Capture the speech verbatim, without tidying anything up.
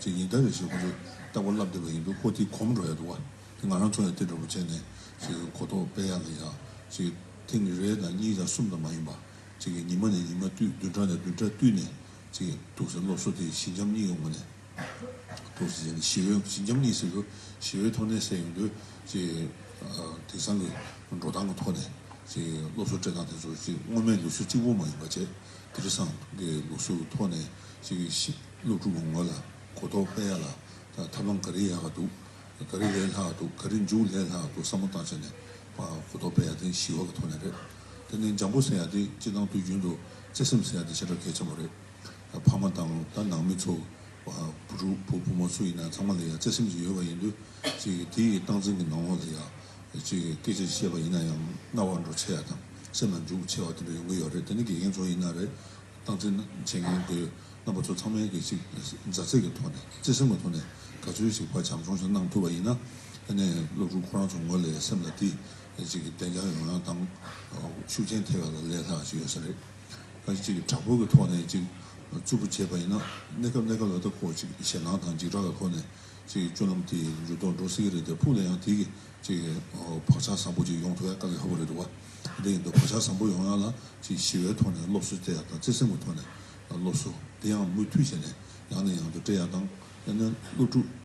ཅིག་ཡིན་ད་རེ་ཞིག་ཁོ་ཚོས་རྟག་པར་ལབ་བསྡད་པ་ཡིན་དུས་ཁོ་དེ་གོམས་འགྲོ་ཡ་འདུག་བ། དེ་ང་རང་ཚོ་ཡང་དེ་འདྲ་པོ་བྱས་ནས་ཅིག་གོ་རྟོགས་སྤེལ་ཡ་ལ་ཡ་ཅིག་ཐེངས་རེ་དང་གཉིས་དང་གསུམ་དང་མ་ཡིན་པ་ཅིག་ཉི་མ་ནས་ཉི་མ་བསྟུད་བདུན་ཕྲག་ནས་བདུན་ཕྲག་བསྟུད་ནས་ཅིག་འདུག་སེ་སློབ་གསོ་དེ་ཞི་འཇམ་གཉིས་ཀྱི་ངོས་ནས་འདུག་སེ་བྱས་ནས་ཞི་བའི་ཞི་འཇམ་གཉིས་ཟེར་དུས་ཞི་བའི་ཐོག་ནས་ཟེར་ཡོང་དུས་ཅིག་དེང་སང་གི་འགྲོ་སྟངས་ཀྱི་ཐོག་ནས་ཅིག་སློབ་གསོ་སྤྲད་སྟངས་དེ་ཚོ་ཅིག་སྔོན་མའི་ལུགས་སྲོལ་གཅིག་པོ་མ་ཡིན་པ་བྱས། དེང་སང་གི་ལུགས་སྲོལ་གྱི་ཐོག་ནས་ཅིག་ཤི་སློབ་ཕྲུག་གི་ངོ་ལ་གོ་རྟོགས་སྤེལ་ཡ་ལ་ད་ཐབས་ལམ་ག་རེ་ཡག་ག་འདུག་ག་རེ་ལས་སླ་བ་འདུག་ག་རེ་མཇུག་ལས་སླ་བ་འདུག་བསམ་བློ་བཏང་བྱས་ནས་ཕར་གོ་རྟོགས་སྤེལ་ཡ་དེ་ཞི་བ་གི་ཐོག་ནས་རེད། དེ་ནས་འཇམ་པོ་ཟེར་ཡ་དེ་སྤྱིར་བཏང་དུས་རྒྱུན་དུ་བརྩེ་སེམས་ཟེར་ཡ་དེ་ཞེ་དྲག་གལ་ཆེན་པོ་རེད། ཕ་མ་དང་ད་ནང་མི་ཚོ་བུ་ཕྲུག་བུ་བུ་མོ་ཚོ་ཡིན་ན་ཚང་མ་ལ་ཡ་བརྩེ་སེམས་ཅིག་ཡོད་པ་ཡིན་དུས་ཅིག་དེ་ཡི་སྟངས་འཛིན་གྱི་ནང་ལོགས་ལ་ཡ་ཅིག་སྐད་ཆ་བཤད་པ་ཡིན་ན་ཡང་རྣ་བར་འགྲོ་ཆེ་ཡ་དང་སེམས་ལ་འཇུག་ཆེ་བ་དེ་འདྲ་ཡོང་གི་ཡོད་རེད། དེ་ནི་དགེ་རྒན་ཚོ་ཡིན་ན་རེད། སྟངས་འཛིན་བྱེད་མཁན་གྱི་རྣམ་པ་ཚོ་ཚང་མས་ཀྱི་ཅིག་མཛའ་བརྩེ་གི་ཐོག་ནས་བརྩེ་སེམས་ཀྱི་ཐོག་ནས་ག་ཚོད་ཅིག་ཕར་བྱམས་སྐྱོང་ཞིག་གནང་ཐུབ་པ་ཡིན་ན་ཨ་ནི་སློབ་ཕྲུག་ཁོ་རང་ཚོ་ངོས་ལ་སེམས་ལ་དེ་ཅིག་གི་བདེ་འཇགས་ཡོང་ཡ་དང་ཤུགས་རྐྱེན་ཐེབས་ཡ་ལ་ལས་སླ་བ་ཞིག་ཡོད་ས་རེད། ག་ཅིག་དྲག་པོ་གི་ཐོག་ནས་ཅིག་རྩུབ་པོ་བྱས་པ་ཡིན་ན་གནས་སྐབས་གནས་སྐབས་ལ་ད་ཁོ་ཅིག་ཞེད་སྣང་དང་འཇིགས་སྐྲག་གི་ཐོག་ནས་ཅིག་སྤྱོད་ལམ་དེ་འགྱུར་ལྡོག་འགྲོ་སྲིད་ཀྱི་རེད་དེ་ཕུགས་ལ་ཡང་དེ་གི་ཅིག་བག་ཆགས་བཟང་པོ་ཅིག་ཡོང་ཐུབ་ཡ་དཀའ་ལས་ཁག་པོ་རེད་འདུག་བ། དེ་ཡིན་དུས་བག་ཆགས་བཟང་པོ་ཡོང་ཡ་ལ་ཅིག་ཞི་བའི་ཐོག་ནས་སློབ་གསོ་སྤྲད་ཡ་དང་བརྩེ་སེམས་ཀྱི་ཐོག་ནས་སློབ་གསོ་དེ་ཡང་མུ་མཐུད་བྱས་ནས་ཡང་ནས་ཡང་དུ་སྤྲད་ཡ་དང་ཡང་ན་སློབ་ཕྲུག་